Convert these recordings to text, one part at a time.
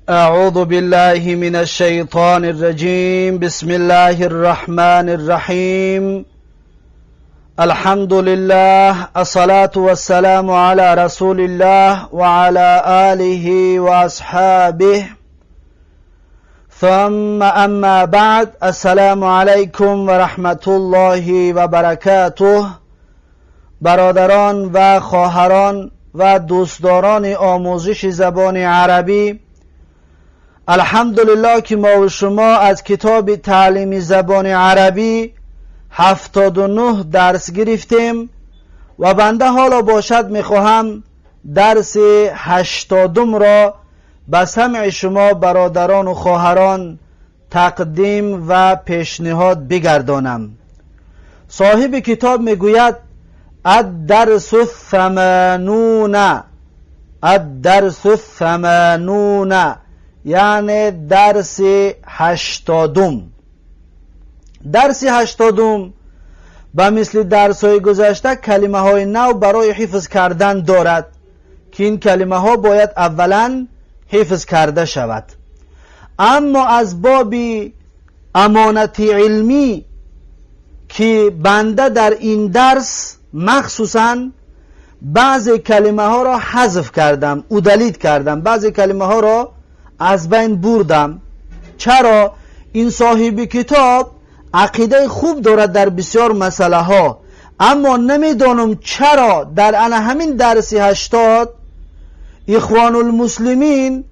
أعوذ بالله من الشيطان الرجيم. بسم الله الرحمن الرحيم. الحمد لله، الصلاة والسلام على رسول الله وعلى آله وأصحابه، ثم أما بعد. السلام علیکم و رحمت الله و برکاته. برادران و خواهران و دوستداران آموزش زبان عربی، الحمدلله که ما و شما از کتاب تعلیم زبان عربی 79 درس گرفتیم و بنده حالا باشد میخواهم درس 80 را به سمع شما برادران و خواهران تقدیم و پیشنهاد بگردانم. صاحب کتاب میگوید: الدرس الثمانون. الدرس الثمانون یعنی درس 80. درس 80 به مثل درس های گذشته کلمه های نو برای حفظ کردن دارد که این کلمه ها باید اولا حفظ کرده شود. اما از باب امانت علمی که بنده در این درس مخصوصا بعض کلمه ها را حذف کردم، удалить کردم، بعضی کلمه ها را از بین بردم. چرا؟ این صاحب کتاب عقیده خوب دارد در بسیار مسئله ها، اما نمیدانم چرا در انا همین درس 80 اخوان المسلمین،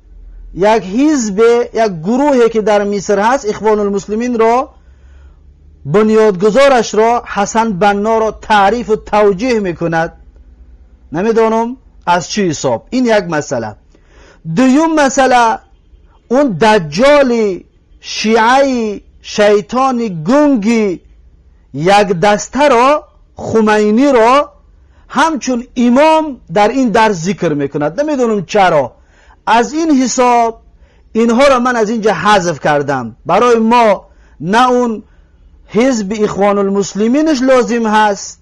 یک حزب، یک گروهی که در مصر هست، اخوان المسلمین را، بنیادگذارش را، حسن بنا را تعریف و توجیه میکند. نمیدانم از چی حساب. این یک مسئله. دوم مسئله، اون دجال شیعه شیطان گنگی یک دسته را، خمینی را همچون امام در این درس ذکر میکند. نمیدونم چرا. از این حساب اینها را من از اینجا حذف کردم. برای ما نه اون حزب اخوان المسلمینش لازم هست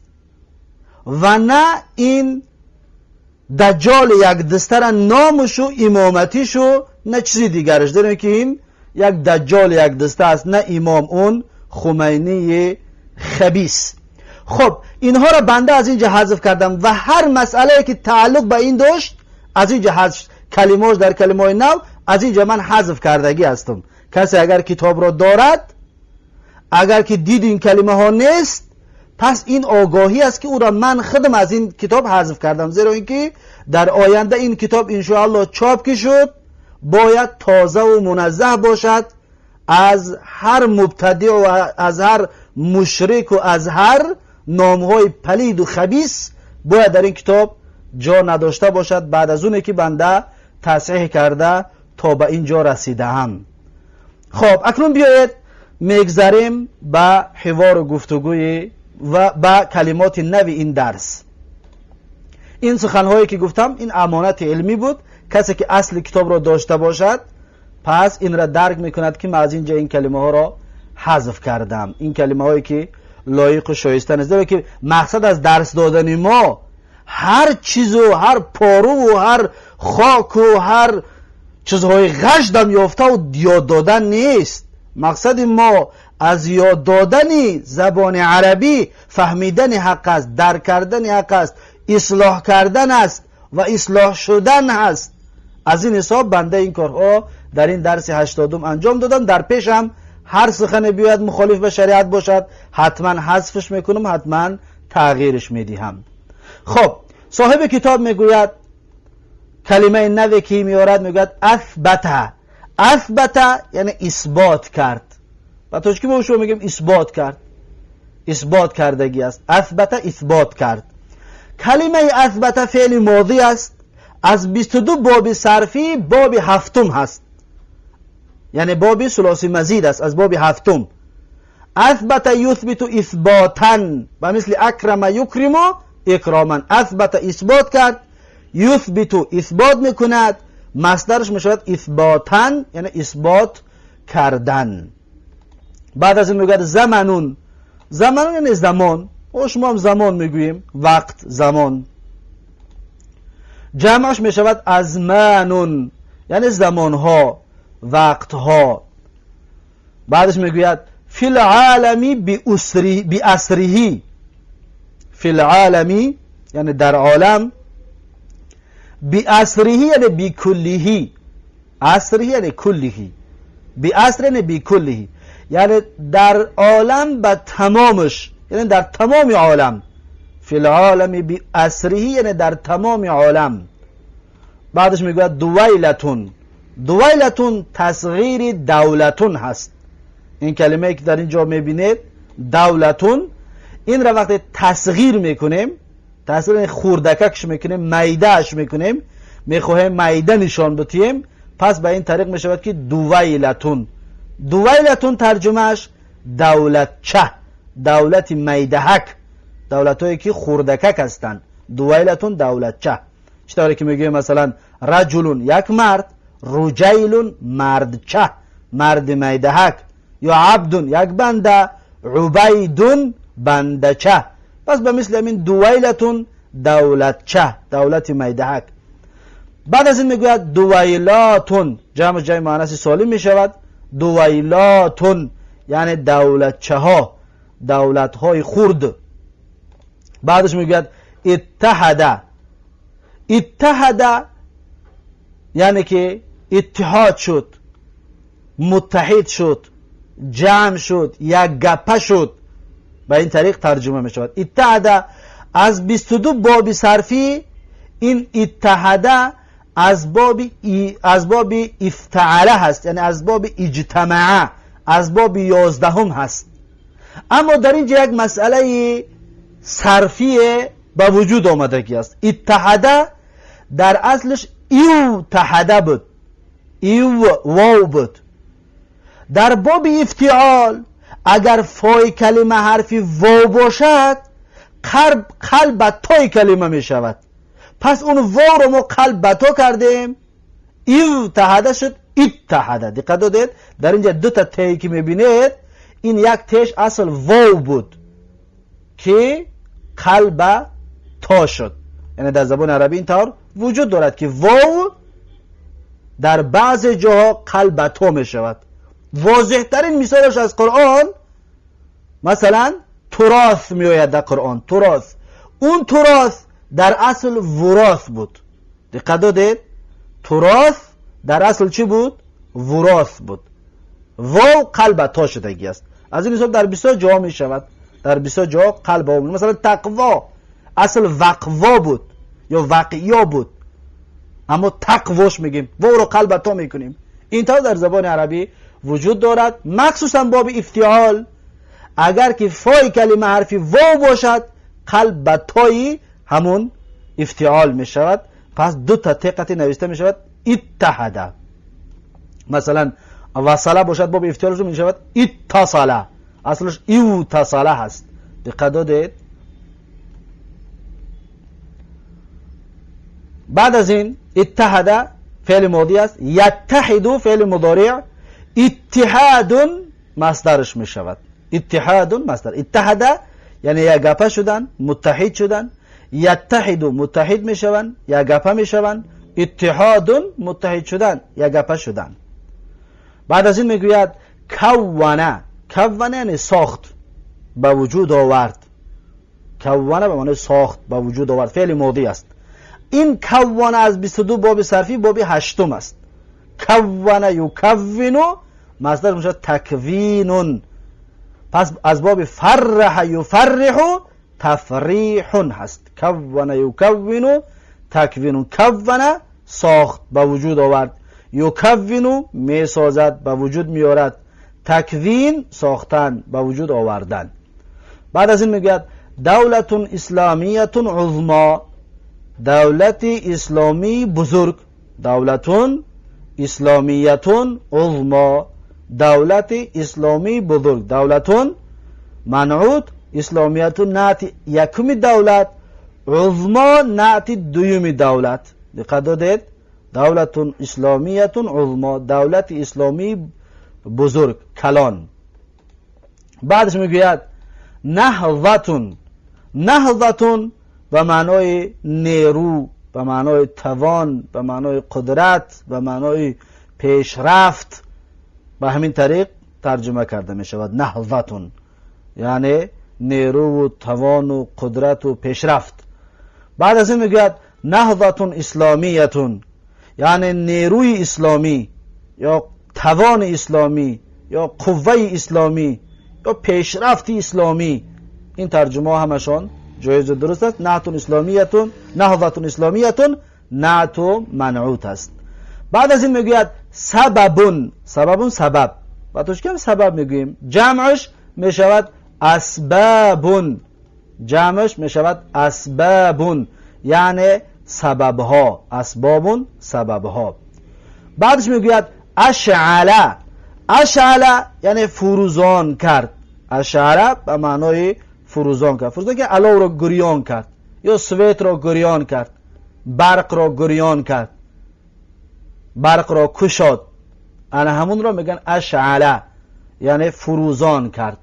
و نه این دجال یک دسته را نامش و امامتیشو، نه چیزی دیگرش. داریم که این یک دجال یک دسته است، نه امام، اون خمینی خبیث. خب، اینها را بنده از اینجا حذف کردم و هر مسئله که تعلق به این داشت از اینجا حذف، کلماش در کلمه نو از اینجا من حذف کردگی هستم. کسی اگر کتاب را دارد، اگر که دید این کلمه ها نیست، پس این آگاهی است که او را من خودم از این کتاب حذف کردم، زیرا اینکه در آینده این کتاب انشاءالله چاپ که شد، باید تازه و منزه باشد از هر مبتدع و از هر مشرک و از هر نامهای پلید و خبیث باید در این کتاب جا نداشته باشد، بعد از اونه که بنده تصحیح کرده تا به اینجا رسیده هم. خب، اکنون بیایید میگذریم به حوار و گفتگوی و به کلمات نو این درس. این سخنهایی که گفتم، این امانت علمی بود. کسی که اصل کتاب را داشته باشد، پس این را درک میکند که من از اینجا این کلمه ها را حذف کردم، این کلمه هایی که لایق و شایسته نیست. که مقصد از درس دادن ما هر چیز و هر پارو و هر خاک و هر چیزهای غش دم یافته و یاد دادن نیست. مقصد ما از یاد دادن زبان عربی فهمیدن حق است، درک کردن حق است، اصلاح کردن است و اصلاح شدن است. از این حساب بنده این کارها در این درس 80 انجام دادم. در پیشم هر سخن بیاید مخالف به شریعت باشد، حتما حذفش میکنم، حتما تغییرش میدهم. خب، صاحب کتاب میگوید، کلمه نوی که میارد، میگوید اثبت. اثبت یعنی اثبات کرد و تاجیکی ما شما میگیم اثبات کرد، اثبات کردگی است. اثبت، اثبات کرد. کلمه اثبت فعل ماضی است، از 22 باب صرفی باب هفتم هست، یعنی باب ثلاثی مزید است، از باب هفتم. اثبت یثبت اثباتا و مثل اکرم یکرم اکراما. اثبت اثبات کرد، یثبت اثبات میکند، مصدرش میشود اثباتا، یعنی اثبات کردن. بعد از این میگوید زمنٌ. زمنٌ یعنی زمان و شما هم زمان میگوییم، وقت، زمان. جمعش میشود ازمانٌ. یعنی زمانها، وقتها. بعدش میگوید فی العالمی بأسره، فی العالمی یعنی در عالم، بأسره یعنی بکله، اسره یعنی کله، بأسره یعنی بکله، یعنی در عالم به تمامش، یعنی در تمام عالم. فی العالم بأسره یعنی در تمام عالم. بعدش میگوید دویلتون، دویلتون تصغیر دولتون هست. این کلمه که در اینجا میبینید دولتون، این را وقتی تصغیر میکنیم، تصغیر خوردککش میکنیم، میدهش میکنیم، میخواهیم میده نشان بدیم، پس به این طریق میشود که دویلتون. دویلتون ترجمهش دولتچه، دولت میدهک، دولتهایی که خوردکک هستند. دویلتون دولتچه. چطوری که میگیم مثلا رجلون یک مرد، رجیلون مردچه، مرد میدهک، یا عبدون یک بنده، عبیدون بندچه. پس به مثل همین دویلتون دولتچه، دولت میدهک. بعد از این میگوید دویلاتون، جمع جمع مؤنث سالم میشود. دویلاتون یعنی دولتچه ها، دولت های خرد. بعدش میگوید اتحد، اتحد یعنی که اتحاد شد، متحد شد، جمع شد، یک گپه شد. به این طریق ترجمه می شود. اتحد از 22 باب صرفی، این اتحد از باب افتعله هست، یعنی از باب اجتماع، از باب 11 هست. اما در اینجا یک مسئله صرفی به وجود آمدگی است. اتحد در اصلش ایو تحده بود، ایو واو بود. در باب افتعال اگر فای کلمه حرف واو باشد، قلب تای کلمه می شود. پس اون واو رو ما قلب تا کردیم، ایو تحده شد اتحده. دقت دادید در اینجا دو تا تی که میبینید، این یک تیش اصل واو بود که قلب تا شد. یعنی در زبان عربی این طور وجود دارد که واو در بعض جاها قلب تا می شود. واضح ترین مثالش از قرآن مثلا تراث می آید در قرآن. تراث، اون تراث در اصل وراث بود. دقت دادید، تراث در اصل چی بود؟ وراث بود. واو قلب تا شدگی است. از این حساب در بسیار جا می شود، در بسیار جا قلب ها. مثلا تقوا اصل وقوا بود یا وقیا بود، اما تقواش میگیم، واو رو قلب تا میکنیم. این تا در زبان عربی وجود دارد، مخصوصا باب افتعال. اگر که فای کلمه حرفی واو باشد، قلب به تای همون افتعال می شود. پس دو تا تقتی نوشته می شود اتحده. مثلا وصله باشد، باب افتعالش می شود اتصله، اصلش ایوتصله هست. دقت دادید. بعد از این اتحده فعل ماضی است، یتحد فعل مضارع، اتحاد مصدرش می شود. اتحاد مصدر. اتحده یعنی یک گپه شدن، متحد شدن. یتحد متحد می شوند، یک گپه می شوند. اتحاد متحد شدن، یک گپه شدن. بعد از این میگوید کونه. کونه یعنی ساخت، به وجود آورد. کونه به معنی ساخت، به وجود آورد، فعل ماضی است. این کونه از 22 باب صرفی باب 8 است. کونه یکونو مصدر میشه تکوینون. پس از باب فرح یفرح تفریح هست. کونه یکونو تکوینون. کونه ساخت، به وجود آورد. یکونو میسازد، به وجود میارد. تکوین ساختن، به وجود آوردن. بعد از این میگوید دولت اسلامیت عظما، دولت اسلامی بزرگ. دولت اسلامیت عظما، دولت اسلامی بزرگ. دولت منعوت، اسلامیت نعت یکم دولت، عظما نعت دویم دولت. دقت دادید، دولت اسلامیت عظما، دولت اسلامی بزرگ کلان. بعدش میگوید نهضتون. نهضتون به معنای نیرو، به معنای توان، به معنای قدرت، به معنای پیشرفت، به همین طریق ترجمه کرده می شود. نهضتون یعنی نیرو و توان و قدرت و پیشرفت. بعد از این میگوید نهضتون اسلامیتون، یعنی نیروی اسلامی یا توان اسلامی یا قوه اسلامی یا پیشرفت اسلامی. این ترجمه همشان جایز و درست است. نهضتون اسلامیتون، نهضتون اسلامیتون نعت و منعوت است. بعد از این میگوید سببون، سببون سبب، بعد توش کم سبب میگوییم، جمعش میشود اسبابون، جمعش میشود اسبابون یعنی سببها، اسبابون سببها. بعدش میگوید اشعله، اشعله یعنی فروزان کرد. اشعله به معنای فروزان کرد، فروزان که علاو را گریان کرد یا سویت را گریان کرد، برق را گریان کرد، برق را کشاد، انا همون را میگن اشعله یعنی فروزان کرد.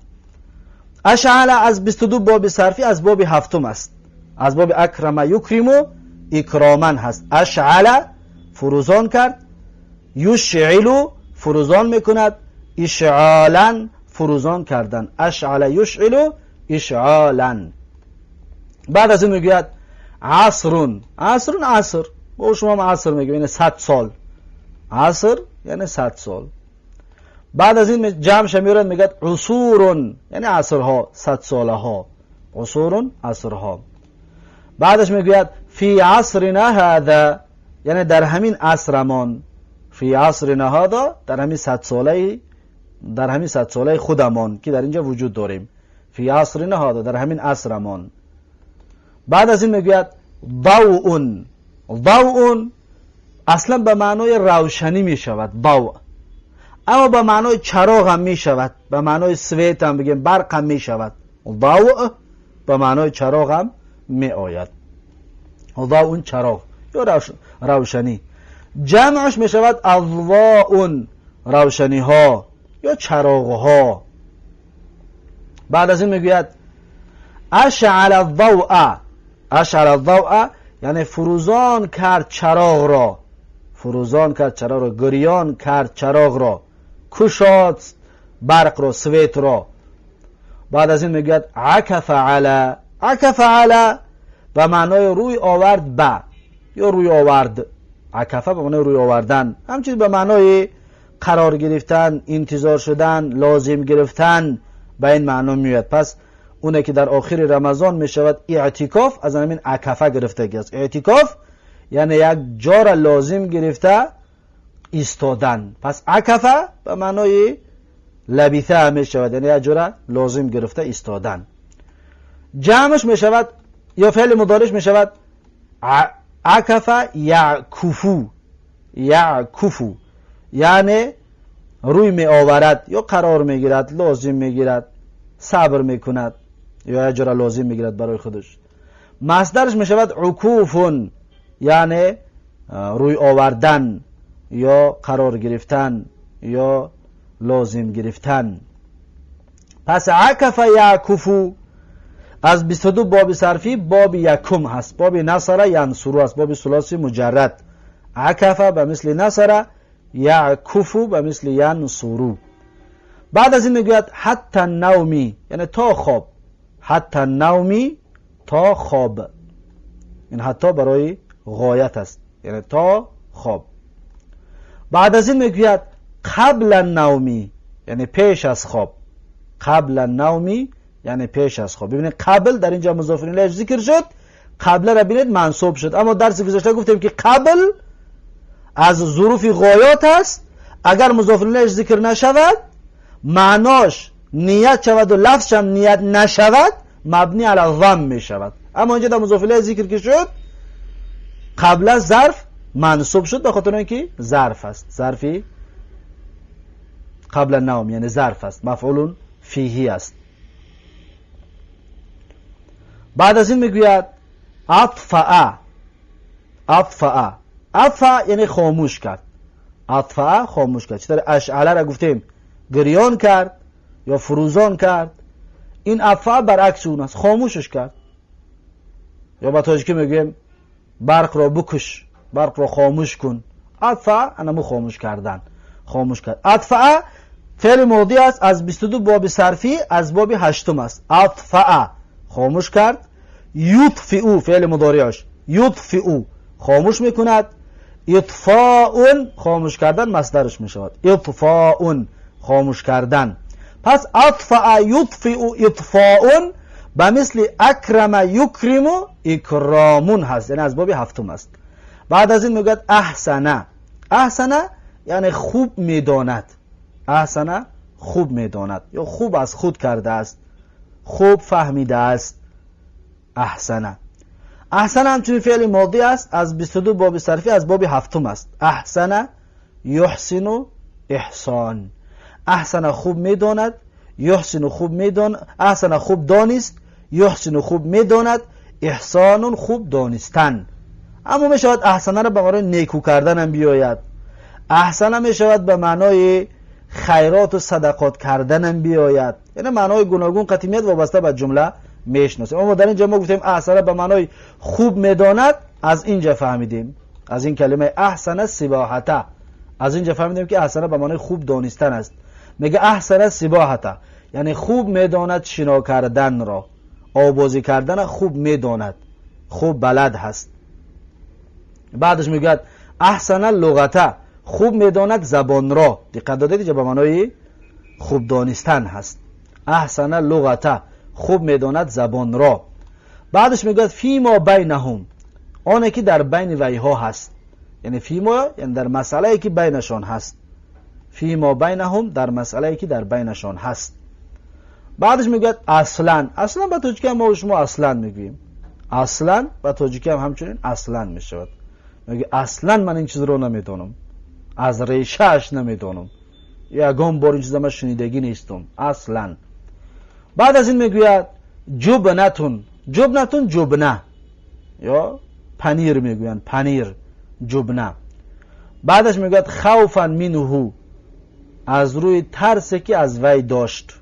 اشعله از 22 باب صرفی از باب هفتم است، از باب اکرم یکرم اکراما هست. اشعله فروزان کرد، یشعل فروزان میکند، اشعالا فروزان کردن، اشعله یشعل اشعالا. بعد از این میگوید عصرون، عصرون عصر، با شما هم عصر میگیم یعنی 100 سال، عصر یعنی 100 سال. بعد از این جمعش میارن میگه عصورون یعنی عصرها، 100 ساله ها، عصورون عصرها. بعدش میگوید فی عصرنا هذا یعنی در همین عصرمان، فی عصرنا هذا در همین 100 ساله، در همین 100 ساله خودمان که در اینجا وجود داریم، فی عصرنا هذا در همین عصرمان. بعد از این میگوید ضوء، ضوء اصلا به معنای روشنی میشود ضوء، اما به معنای چراغ هم میشود، به معنای سویت هم بگیم برق هم میشود. ضوء به معنای چراغ هم می آید، ضوء چراغ یا روشنی. جمعش میشود اضواء روشنی ها یا چراغ ها. بعد از این میگوید اشعل الضوء، اشعل الضوء یعنی فروزان کرد چراغ را، فروزان کرد چراغ را، گریان کرد چراغ را، کشاد برق را، سویت را. بعد از این میگوید عکف علی، عکف علی به معنای روی آورد به یا روی آورد، عکفه به معنای روی آوردن، همچنین به معنای قرار گرفتن، انتظار شدن، لازم گرفتن به این معنا میاد. پس اونه که در آخر رمضان میشود اعتکاف از همین عکفه گرفته است. اعتکاف یعنی یک جا را لازم گرفته ایستادن. پس عکفه به معنای لبیثه میشود، یعنی یک جا را لازم گرفته ایستادن. جمعش میشود یا فعل مضارعش میشود عکفه یعکفو، یعکفو یعنی روی می آورد یا قرار میگیرد، لازم میگیرد، صبر میکند یا یک جا را لازم میگیرد برای خودش. مصدرش میشود عکوفون یعنی روی آوردن یا قرار گرفتن یا لازم گرفتن. پس عکف یعکفو از 22 باب صرفی باب یکم هست، باب نصر ینصرو است، باب ثلاثی مجرد. عکف به مثل نصر، یعکفو به مثل ینصرو. بعد از این میگوید حتی النومی یعنی تا خواب، حتی النومی تا خواب، این حتی برای غایت است یعنی تا خواب. بعد از این میگوید قبل النومی یعنی پیش از خواب، قبل النومی یعنی پیش از خواب. ببینید قبل در اینجا مضاف الیه ذکر شد، قبل را ببینید منصوب شد، اما درس گذشته گفتیم که قبل از ظروف غایات است، اگر مضاف الیه ذکر نشود معناش نیت شود و لفظش هم نیت نشود مبنی علی ضم می شود. اما اینجا در مضاف الیه ذکر که شد قبل از ظرف منصوب شد به خاطر اینکه ظرف است، ظرفی قبل النوم یعنی ظرف است، مفعول فیه است. بعد از این میگوید اطفأ، اطفأ، اطفأ یعنی خاموش کرد، اطفأ خاموش کرد. چطور اشعله را گفتیم گریان کرد یا فروزان کرد، این اطفأ برعکس اون است، خاموشش کرد. یا با تاجیکی میگیم برق را بکش، برق را خاموش کن. اطفأ انمو خاموش کردن، خاموش کرد. اطفأ فعل ماضی است، از 22 باب صرفی از باب هشتم است. اطفأ خاموش کرد. یطفئ فعل مضارعش، یطفئ خاموش میکند. اطفاء خاموش کردن مصدرش میشود، اطفاء خاموش کردن. پس اطفأ یطفئ اطفاء به مثل اکرم یکرم اکرامون هست، یعنی از باب هفتم است. بعد از این میگوید احسنه. احسنه یعنی خوب میداند. احسنه خوب میداند یا خوب از خود کرده است، خوب فهمیده است. احسنه. احسنه همچنین فعل ماضی است، از 22 باب صرفی از باب هفتم است. احسنه یحسن احسان. احسنه خوب میداند، یحسن خوب میدان، احسنه خوب دانست، یحسن خوب میداند، احسان خوب دانستن. اما میشود احسنه را به معنای نیکو کردن هم بیاید، احسنه میشود به معنای خیرات و صدقات کردن هم بیاید، یعنی معنای گوناگون قطعیت وابسته به جمله میشناسیم. اما در اینجا ما گفتیم احسنه به معنای خوب میداند، از اینجا فهمیدیم، از این کلمه احسنه سباحته، از اینجا فهمیدیم که احسنه به معنای خوب دانستن است. میگه احسنه سباحته یعنی خوب میداند شنا کردن را، آبازی کردن خوب میداند، خوب بلد هست. بعدش میگوید احسن لغته، خوب میداند زبان را. دقت دادید اینجا به معنای خوب دانستن هست. احسن لغته خوب میداند زبان را. بعدش میگوید فیما بینهم، آنه که در بین ویها هست، یعنی فیما یعنی در مسئله که بینشان هست. فیما بینهم در مسئله که در بینشان هست. بعدش میگوید اصلا. اصلا به تاجیکی هم ما و شما اصلا میگوییم، اصلا به تاجیکی هم همچنین اصلا میشود. میگه اصلا من این چیز رو نمیدونم، از ریشه‌اش نمیدونم، یگان بار این چیز من شنیدگی نیستم اصلا. بعد از این میگوید جبنتون. جبنتون جبنه یا پنیر میگویند، پنیر جبنه. بعدش میگوید خوفا منه، از روی ترسی که از وی داشت.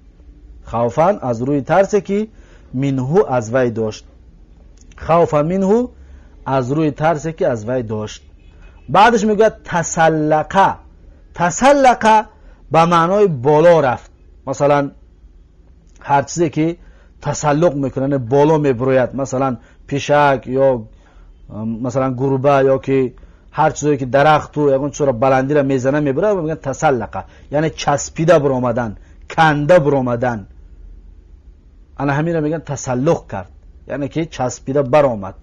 خوفا از روی ترسی که منه از وی داشت. خوفا منه از روی ترسی که از وی داشت. بعدش میگوید تسلقه. تسلقه به معنای بالا رفت. مثلا هر چیزی که تسلق میکنه یعنی بالا میبروید، مثلا پیشک یا مثلا گربه یا که هر چیزی که درخت و یگان چیز را بلندی را میزنه میبره، میگن تسلقه، یعنی چسبیده برآمدن، کنده برآمدن. انا همین را میگن تسلق کرد، یعنی که چسبیده برآمد.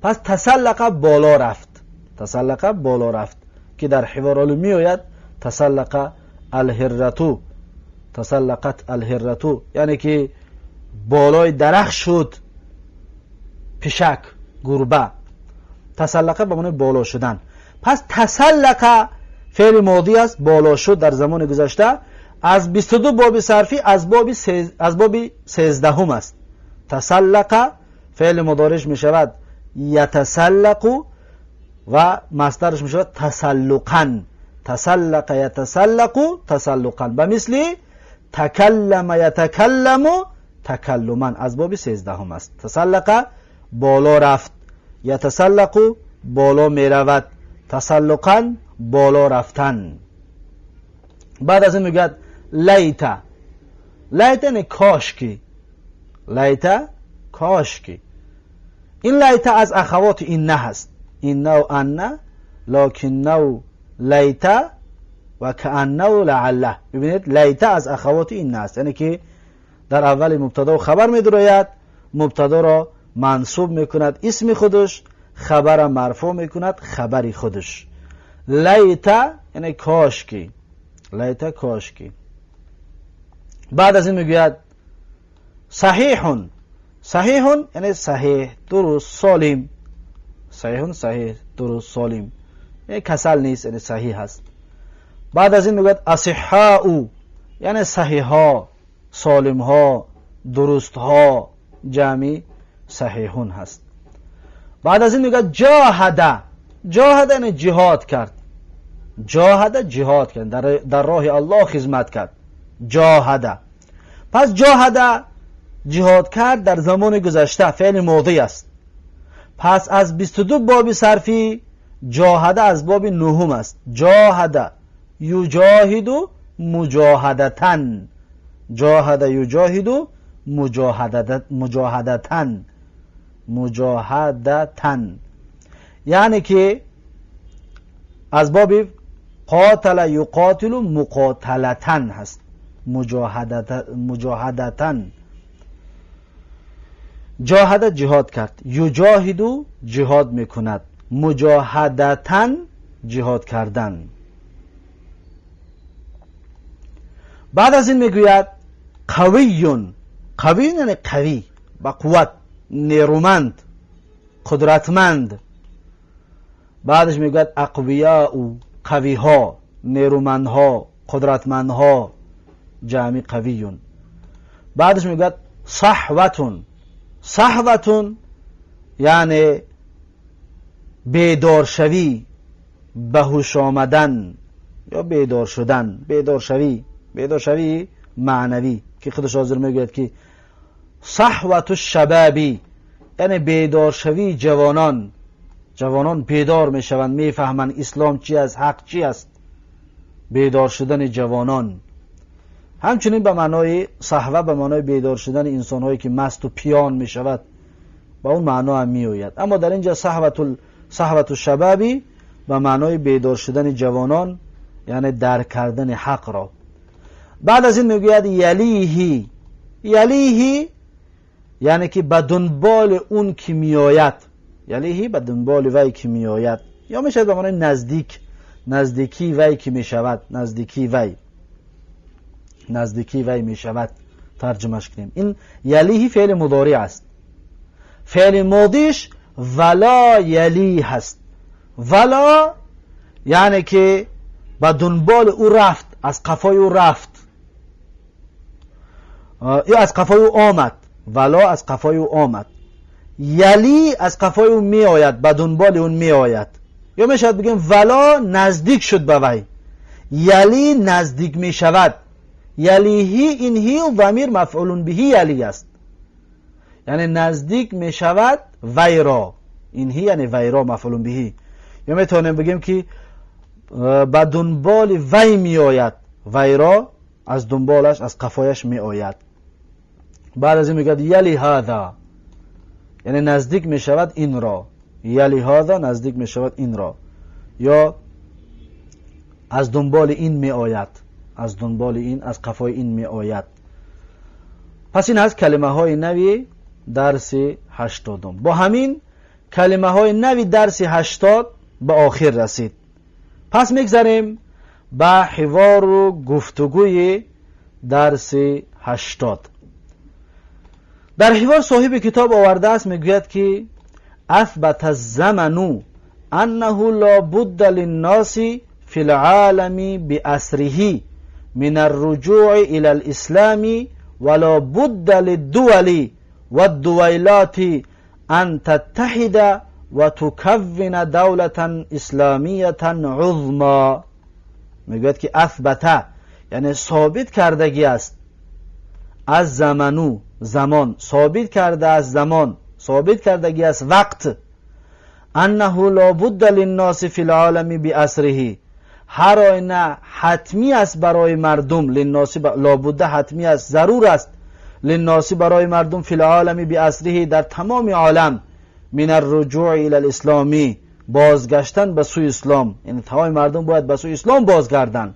پس تسلقه بالا رفت، تسلقه بالا رفت که در حوار علوم میآید تسلقه الهرتو، تسلقت الهرتو، یعنی که بالای درخت شد پشک گربه. تسلقه به معنی بالا شدن. پس تسلقه فعل ماضی است، بالا شد در زمان گذشته، از 22 باب صرفی از باب 13 است. تسلقه فعل مضارعش می شود یتسلق و مصدرش می شود تسلقا. تسلق یتسلق تسلقا، به مثل تکلم یتکلم تکلما، از باب 13 است. تسلق بالا رفت، یتسلق بالا می رود، تسلقا بالا رفتن. بعد از این میگوید لیت. لیت یعنی کاشکی. لیت کاشکی. این لیت از اخوات اینه هست، اینه و انه، لکنه و لیت و کأنه و لعله. ببینید لیت از اخوات اینه است، یعنی که در اول مبتدا و خبر میدراید، مبتدا را منصوب میکند اسم خودش، خبر مرفوع میکند خبری خودش. لیت یعنی کاشکی، لیت کاشکی. بعد از این میگوید صحیح. صحیح یعنی صحیح، درست، سالم. صحیح صحیح، درست، سالم، یعنی کسل نیست، یعنی صحیح هست. بعد از این میگوید اصحاء یعنی صحیح ها، سالم ها، درست ها، جمعی صحیحون هست. بعد از این میگه جاهده. جاهده یعنی جهاد کرد. جاهده جهاد کرد، در راه الله خدمت کرد. جاهده. پس جاهده جهاد کرد در زمان گذشته، فعل ماضی است. پس از 22 باب صرفی جاهده از باب نهم است. جاهده یجاهد مجاهدتن، جاهده یجاهد مجاهدتن، مجاهدتن، یعنی که از باب قاتل یقاتل مقاتلتن هست. مجاهدتن. جاهد جهاد کرد، یجاهد جهاد میکند، مجاهدتن جهاد کردن. بعد از این میگوید قویون. قوی یعنی قوی، با قوت، نیرومند، قدرتمند. بعدش میگوید اقویاء، قوی ها، نیرومندها، قدرتمندها، جمع قویون. بعدش میگوید صحوتون. صحوتون یعنی بیدارشوی، به هوش آمدن یا بیدار شدن، بیدارشوی، بیدارشوی معنوی که خودش حاضر میگوید که صحوت الشبابی یعنی بیدارشوی جوانان. جوانان بیدار میشوند، میفهمند اسلام چی است، حق چی است. بیدار شدن جوانان. همچنین به معنای صحوه، به معنای بیدار شدن انسانهایی که مست و پیان میشود، به اون معنا هم میآید. اما در اینجا صحوت الشبابی به معنای بیدار شدن جوانان، یعنی درک کردن حق را. بعد از این میگوید یلیهی. یلیهی یعنی که به دنبال اون که میآید، یلیهی به دنبال وی که میآید، یا میشود به معنای نزدیک، نزدیکی وی که میشود، نزدیکی وی، نزدیکی وی میشود ترجمهش کنیم. این یلیهی فعل مضارع است. فعل ماضیش ولا یلی هست. ولا یعنی که به دنبال او رفت، از قفای او رفت، یا از قفای او آمد. ولا از قفای او آمد. یلی از قفای او می آید، به دنبال اون می آید. یا میشود بگیم ولا نزدیک شد به وی، یلی نزدیک می شود. یلیهی این هی و ضمیر مفعول بهی یلی است، یعنی نزدیک می شود وی را. این هی یعنی وی را، مفعول بهی. یا میتونیم بگیم که به دنبال وی می آید، وی را از دنبالش، از قفایش می آید. بعد از این میگه یلی هذا یعنی نزدیک می شود این را. یلی هذا نزدیک می شود این را، یا از دنبال این می آید، از دنبال این، از قفای این می آید. پس این هست کلمه های نوی درس 80. با همین کلمه های نوی درس 80 به آخر رسید. پس میگذریم به حوار و گفتگوی درس 80. در حوار صاحب کتاب آورده است، میگوید که اثبت الزمن انه لا بد للناس فی العالم بأسره من الرجوع الى الاسلام ولا بد للدول والدویلات ان تتحد وتكون دولة اسلامیة عظما. میگوید که اثبت یعنی ثابت کردگی است، از زمانو زمان ثابت کرده است، زمان ثابت کردگی است، وقت. انه لا بد للناس فی العالم بأسره، هر آینه حتمی است برای مردم، للناس لا بد حتمی است، ضرور است، للناس برای مردم، فی العالم بأسره در تمام عالم، من الرجوع الى الاسلامی بازگشتن به سوی اسلام، یعنی تمام مردم باید به سوی اسلام بازگردند.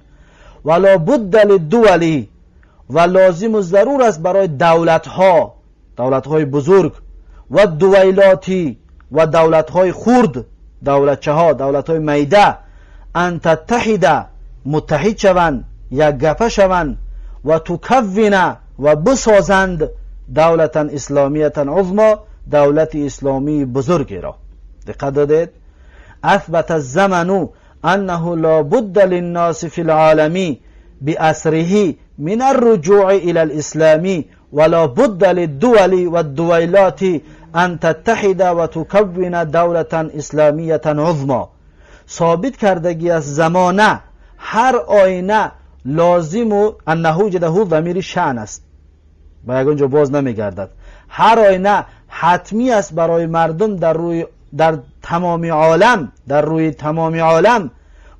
ولا بد للدول و لازم و ضرور است برای دولت ها، دولت های بزرگ، و دویلاتی و دولت های خرد، دولتچه ها، دولت های میده، ان تتحد متحد شوند، یک گپه شوند، و تکون و بسازند دولتا اسلامیتا عظما، دولت اسلامی بزرگی را. دقت دادید؟ اثبت الزمن انه لا بد للناس فی العالم بأسره من الرجوع الى الاسلام ولا بد للدول والدویلات ان تتحد وتكون دولة اسلامیة عظما. ثابت کردگی از زمانه هر آینه لازم و انه جده ضمیر شأن است، با یگان جا باز نمیگردد. هر آینه حتمی است برای مردم در تمام عالم، در روی تمام عالم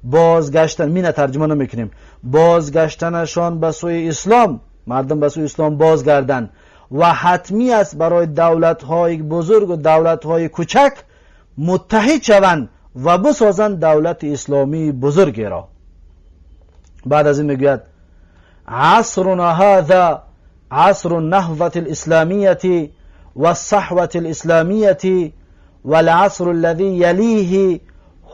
بازگشتن، مینه ترجمه نمیکنیم، بازگشتنشان به سوی اسلام، مردم به سوی اسلام بازگردن و حتمی است برای دولت‌های بزرگ و دولت‌های کوچک متحد شوند و بسازند دولت اسلامی بزرگی را. بعد از این میگوید عصرنا هذا عصر النهضة الإسلامیة والصحوة الإسلامیة والعصر الذي يليه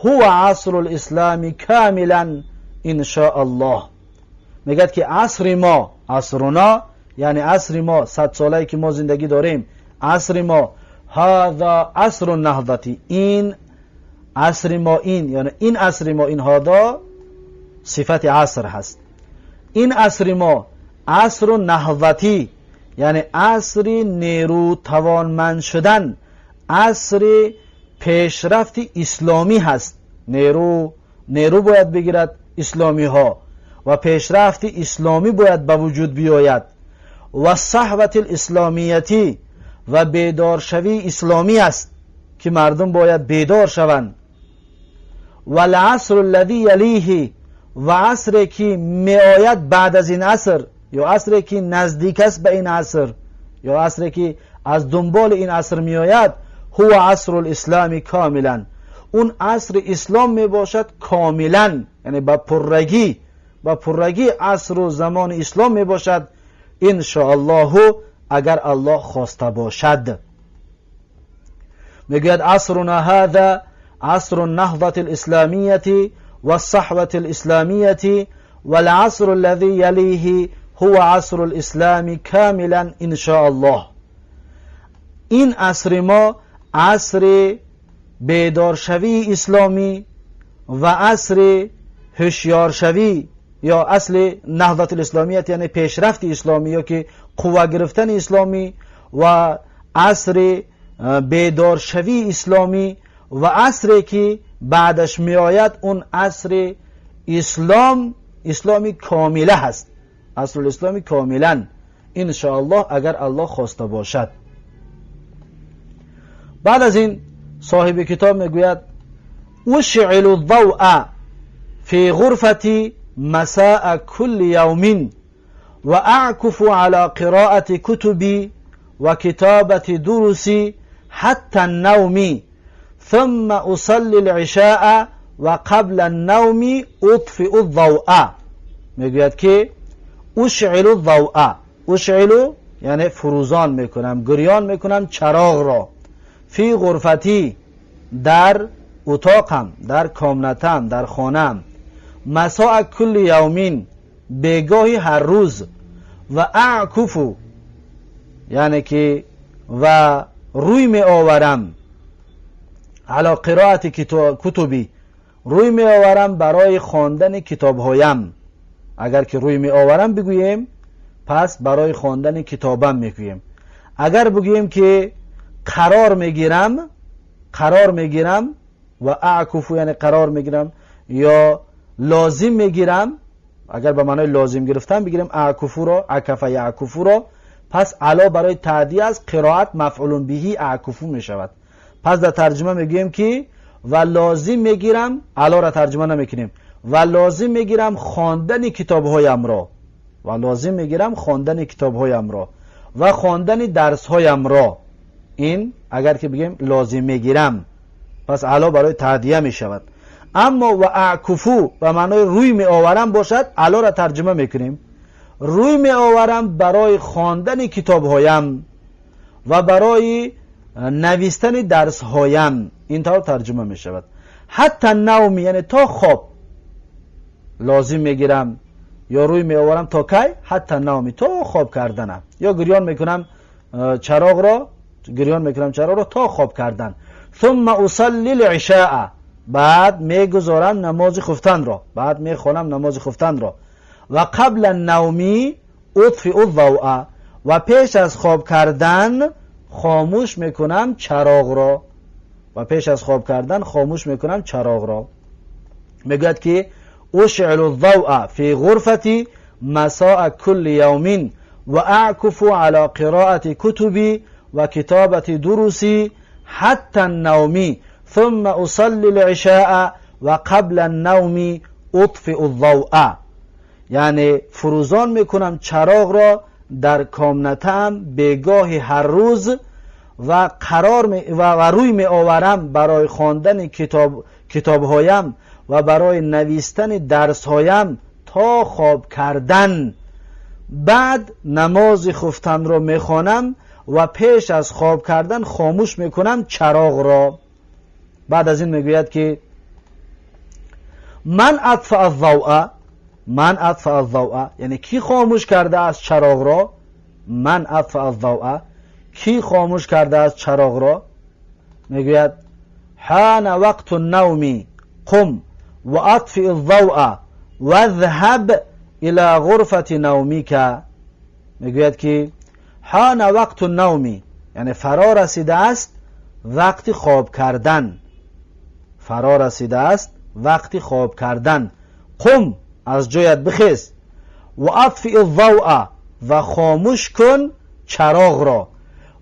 هو عصر الإسلام كاملا إن شاء الله. میگد که عصر ما، عصرنا یعنی عصر ما، 100 ساله‌ای که ما زندگی داریم، عصر ما هذا عصر النهضة، این عصر ما، این یعنی این عصر ما، این هذا صفت عصر هست، این عصر ما عصر نهضتی یعنی عصر نیرو توانمند شدن، عصر پیشرفت اسلامی هست. نیرو باید بگیرد اسلامی ها و پیشرفت اسلامی باید به وجود بیاید و صحوت الاسلامیتی و بیدارشوی اسلامی است که مردم باید بیدار شوند. و العصر الذی یلیه و عصری که می آید بعد از این عصر، یا عصری که نزدیک است به این عصر، یا عصری که از دنبال این عصر می آید، هو عصر الاسلام کاملا، اون عصر اسلام می باشد کاملا، یعنی با پررگی، با پررگی عصر و زمان اسلام می باشد ان شاء الله، اگر الله خواسته باشد. میگوید عصرنا هذا عصر النهضة الإسلامیة والصحوة الإسلامیة والعصر الذي يليه هو عصر الإسلام كاملا إن شاء الله. این عصر ما عصر بیدارشوی اسلامی و عصر هوشیارشوی یا اصل نهضت الاسلامیت یعنی پیشرفت اسلامی یا که قوه گرفتن اسلامی و عصر بیدارشوی اسلامی و عصری که بعدش می آید اون عصر اسلام، اسلامی کامله هست، عصر الاسلامی کاملا ان شاء الله اگر الله خواسته باشد. بعد از این صاحب کتاب میگوید اشعل الضوء فی غرفتی مساء كل يوم وأعكف على قراءة كتبي وكتابة دروسي حتى النوم ثم أصلي العشاء وقبل النوم أطفئ الضوء. میگوید که اشعل الضوء، اشعل یعنی فروزان میکنم، گریان میکنم چراغ را، فی غرفتی در اتاقم، در کامنتم، در خانم، مساء کل یومین بیگاهی هر روز، و اعکفو یعنی که و روی می آورم، علی قرائت کتبی روی می آورم برای خواندن کتابهایم. اگر که روی می آورم بگوییم پس برای خواندن کتابم میگوییم. اگر بگوییم که قرار میگیرم، قرار میگیرم و اعکفو یعنی قرار میگیرم یا لازم میگیرم، اگر به معنای لازم گرفتن بگیریم اعکفو را، عکف یعکفو را، پس علا برای تعدیه از قرائت مفعول بهی اعکفو میشود. پس در ترجمه میگوییم که و لازم میگیرم، علا را ترجمه نمیکنیم، و لازم میگیرم خواندن کتابهایم را، و لازم میگیرم خواندن کتابهایم را و خواندن درسهایم را. این اگر که بگیم لازم میگیرم پس علا برای تعدیه میشود. اما و اعکفو به معنای روی می آورم باشد، علا را ترجمه میکنیم، روی می آورم برای خواندن کتابهایم و برای نویستن درسهایم، این طور ترجمه می شود. حتی نوم یعنی تا خواب لازم میگیرم یا روی می آورم تا کی؟ حتی نومی، تا خواب کردنم، یا گریان میکنم چراغ را، گریان میکنم چراغ را تا خواب کردن. ثم اصلی العشاء، بعد میگذارم نماز خفتن را، بعد میخوانم نماز خفتن را. و قبل النوم اطفئ الضوء، و پیش از خواب کردن خاموش میکنم چراغ را، و پیش از خواب کردن خاموش میکنم چراغ را. میگوید که اشعل الضوء فی غرفتی مساء كل یوم و اعکف على قراءة کتبی وكتابة دروسي حتى النوم ثم أصلي العشاء وقبل النوم أطفئ الضوء. یعنی فروزان میکنم چراغ را در کامنتم بیگاه هر روز و قرار و روی می آورم برای خواندن کتابهایم و برای نویستن درسهایم تا خواب کردن. بعد نماز خفتن را میخوانم و پیش از خواب کردن خاموش میکنم چراغ را. بعد از این میگوید که من اطفأ الضوء، من اطفأ الضوء، یعنی کی خاموش کرده است چراغ را؟ من اطفأ الضوء، کی خاموش کرده است چراغ را؟ میگوید حان وقت النوم قم و اطفئ الضوء واذهب الى غرفة نومك. میگوید که حان وقت النوم، یعنی فرا رسیده است وقت خواب کردن، فرا رسیده است وقت خواب کردن. قم، از جایت بخیز، و اطفئ الضوء، و خاموش کن چراغ را،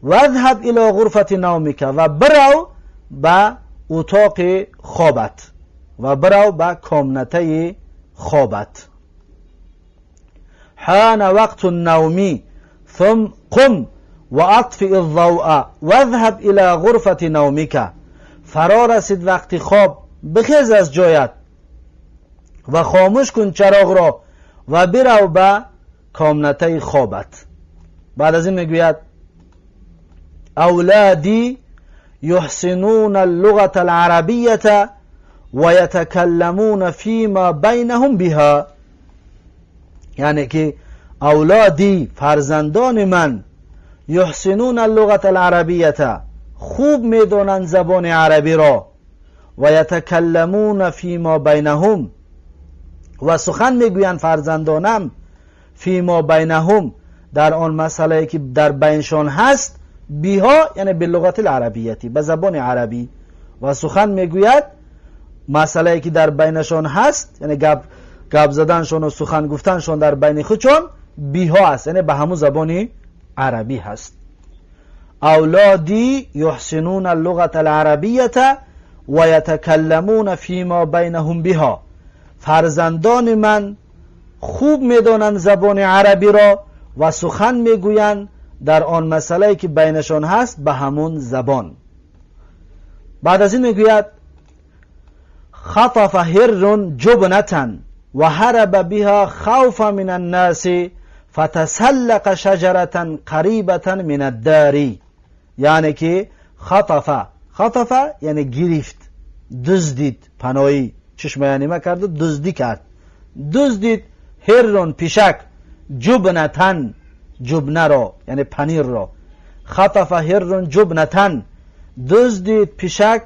واذهب الى غرفة نومك، و برو به اتاق خوابت، و برو به کامنته خوابت. حان وقت النوم ثم قم واطفئ الضوء واذهب الى غرفة نومك. فرا رسید وقت خواب، بخیز از جایت و خاموش کن چراغ را و برو به کامنته خوابت. بعد از این میگوید اولادی یحسنون اللغة العربیة و یتکلمون فیما بینهم بها. یعنی که اولادی، فرزندان من، یحسنون اللغة العربیة، خوب میدانند زبان عربی را، و یتکلمون فیما بینهم، و سخن میگویند فرزندانم، فیما بینهم، در آن مسئله که در بینشان هست، بها یعنی باللغة العربیة، به زبان عربی، و سخن میگوید مسئله که در بینشان هست، یعنی گپ زدنشون و سخن گفتنشون در بین خودشون بها است، یعنی به همون زبان عربی هست. اولادی یحسنون اللغة العربیة و یتکلمون فیما بینهم بها. فرزندان من خوب میدانند زبان عربی را و سخن میگویند در آن مسئله که بینشان هست به همون زبان. بعد از این میگوید خطف هر جبنة و هرب بها خوفا من الناس فتسلق شجرة قریبة من الدار. یعنی که خطف، خطف یعنی گرفت، دزدید، پناهی چشم یعنی کرد و دزدی کرد، دزدید هر پیشک، جبنة جبنه را یعنی پنیر را، خطف هر جبنة، دزدید پیشک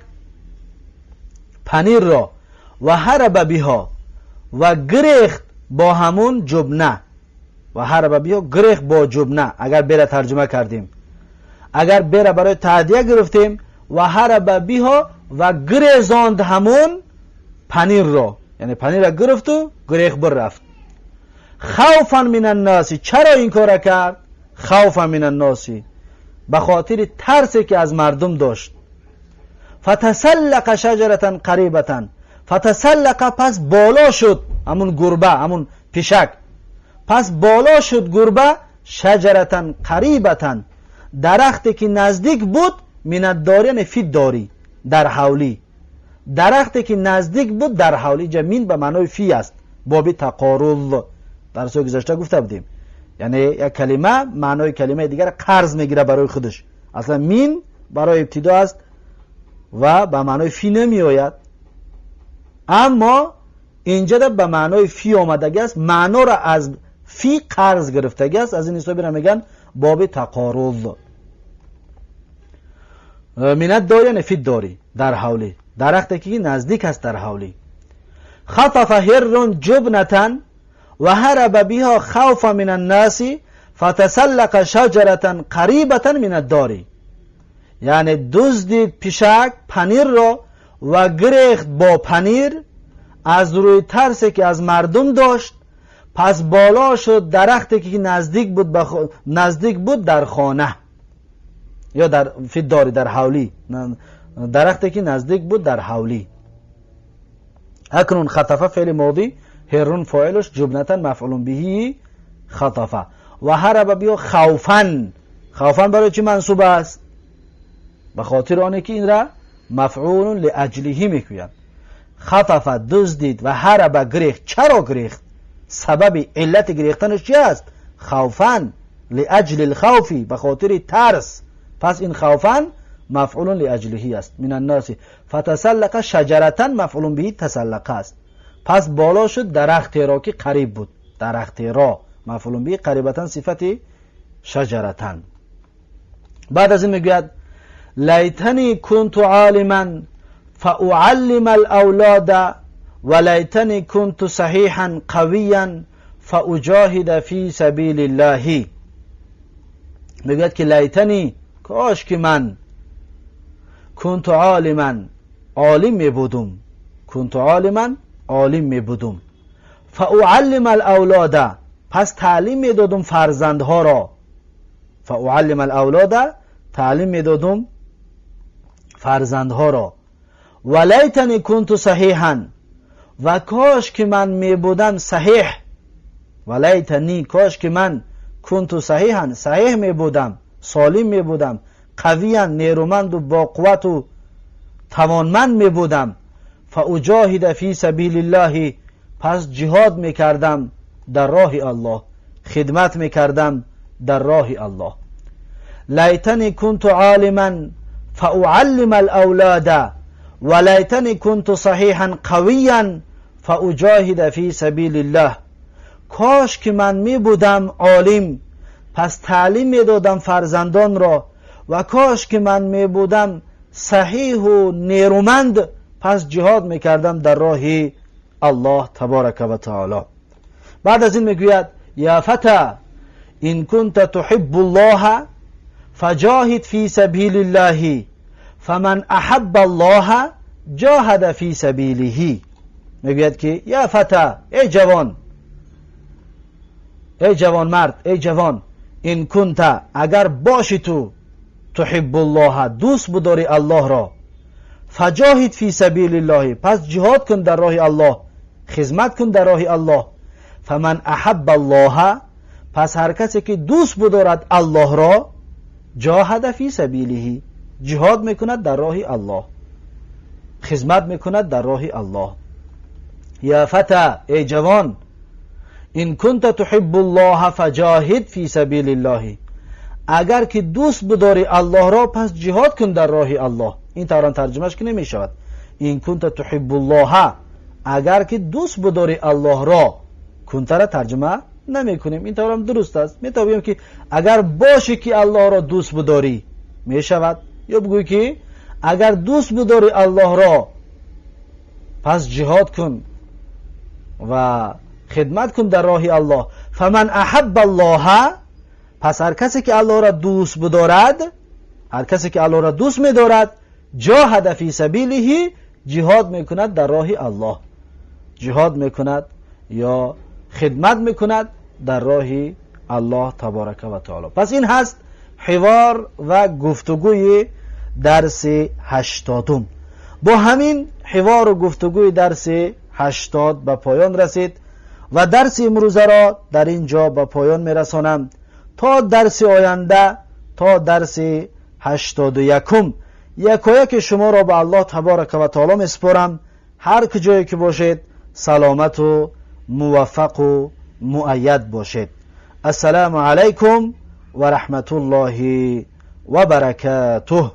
پنیر را، و هرب بها، و گریخت با همون جبنه، و هرب بها گریخت با جبنه. اگر بره ترجمه کردیم، اگر بره برای تعدیه گرفتیم، و هرب بها و گریزاند همون پنیر را، یعنی پنیر را گرفت و گریخت بر رفت. خوفا من الناس، چرا این کار کرد؟ خوفا من الناس، به خاطر ترسی که از مردم داشت. فتسلق شجرة قریبة، فتسلق پس بالا شد همون گربه، همون پیشک، پس بالا شد گربه، شجرة قریبة، درختی که نزدیک بود، من الدار یعنی فی الدار، در حولی، درختی که نزدیک بود در حولی. اینجا من به معنای فی است، باب تقارض در سوی گذشته گفته بودیم، یعنی یک کلمه معنای کلمه دیگر قرض میگیره برای خودش. اصلا من برای ابتدا است و به معنای فی نمی آید، اما اینجا به معنای فی آمدگی است، معنا را از فی قرض گرفتگی است. از این حساب را میگن باب تقارض. من الدار یعنی فی الدار، در حولی، درختی که نزدیک است در حولی. خطف هر جبنة و هرب بها خوفا من الناس فتسلق شجرة قریبة من الدار. یعنی دزدید پیشک پنیر را و گریخت با پنیر از روی ترسی که از مردم داشت، پس بالا شد درختی که نزدیک بود، نزدیک بود در خانه. یا در فی الدار در حولی، درختی که نزدیک بود در حولی. اکنون خطف فعل ماضی، هرون فاعلش، جبنة مفعول به خطف. و هرب بیا خوفا، خوفا برای چی منصوب است؟ به خاطر آنه که این را مفعول لاجله میگویند. خطف دزدید و هرب گریخت. چرا گریخت؟ سبب علت گریختنش چی است؟ خوفا، لاجل الخوف، به خاطر ترس. پس این خوفا مفعول لاجله است. من الناس فتسلق شجرة مفعول به تسلق است. پس بالا شد درختی را که قریب بود، درختی را مفعول به قریبتا صفت شجرة. بعد از این میگوید لیتنی كنت عالما فأعلم الاولاد ولیتنی كنت صحیحا قویا فأجاهد فی سبیل الله. میگوید که لیتنی، کاش که من، كنت عالما عالم می بودم، كنت عالما عالم می بودم، فأعلم الاولاد پس تعلیم میدادم فرزندها را، فأعلم الاولاد تعلیم میدادم فرزندها را، ولیتنی كنت صحیحا و کاش که من می بودم صحیح، ولیتنی کاش که من، كنت صحیحا صحیح می بودم، سالم می بودم، قویا نیرومند و با قوت و توانمند می بودم، فأجاهد فی سبیل الله پس جهاد میکردم در راه الله، خدمت میکردم در راه الله. لیتنی كنت عالما فأعلم الاولاد ولیتنی كنت صحیحا قویا فأجاهد فی سبیل الله. کاش که من می بودم عالم، پس تعلیم میدادم فرزندان را، و کاش که من می بودم صحیح و نیرومند، پس جهاد میکردم در راه الله تبارک و تعالی. بعد از این میگوید یا فتی إن كنت تحب الله فجاهد فی سبیل الله فمن احب الله جاهد فی سبیله. میگوید که یا فتی، ای جوان، ای جوان مرد، ای جوان، إن كنت اگر باشی تو، تحب الله دوست بداری الله را، فجاهد فی سبیل الله پس جهاد کن در راه الله، خدمت کن در راه الله، فمن احب الله پس هر کسی که دوست بدارد الله را، جاهد فی سبیله جهاد میکند در راه الله، خدمت میکند در راه الله. یا فتی، ای جوان، إن كنت تحب الله فجاهد فی سبیل الله اگر که دوست بداری الله را، پس جهاد کن در راه الله. این طورا ترجمهش که نمی شود. إن كنت تحب الله اگر که دوست بداری الله را، كنت را ترجمه نمی کنیم، این طور هم درست است. می توانیم که اگر باشی که الله را دوست بداری می شود، یا بگویی که اگر دوست بداری الله را، پس جهاد کن و خدمت کن در راه الله. فمن احب الله پس هر کسی که الله را دوست بدارد، هر کسی که الله را دوست می‌دارد، جاهد فی سبیله جهاد میکند در راه الله، جهاد میکند یا خدمت میکند در راه الله تبارک و تعالی. پس این هست حوار و گفتگوی درس 80م. با همین حوار و گفتگوی درس 80 به پایان رسید و درس امروزه را در اینجا به پایان میرسانم. تا درس آینده، تا درس 81م، یکایک شما را به الله تبارک و تعالی میسپارم. هر کجایی که باشید سلامت و موفق و مؤید باشید. السلام علیکم و رحمت الله و برکاته.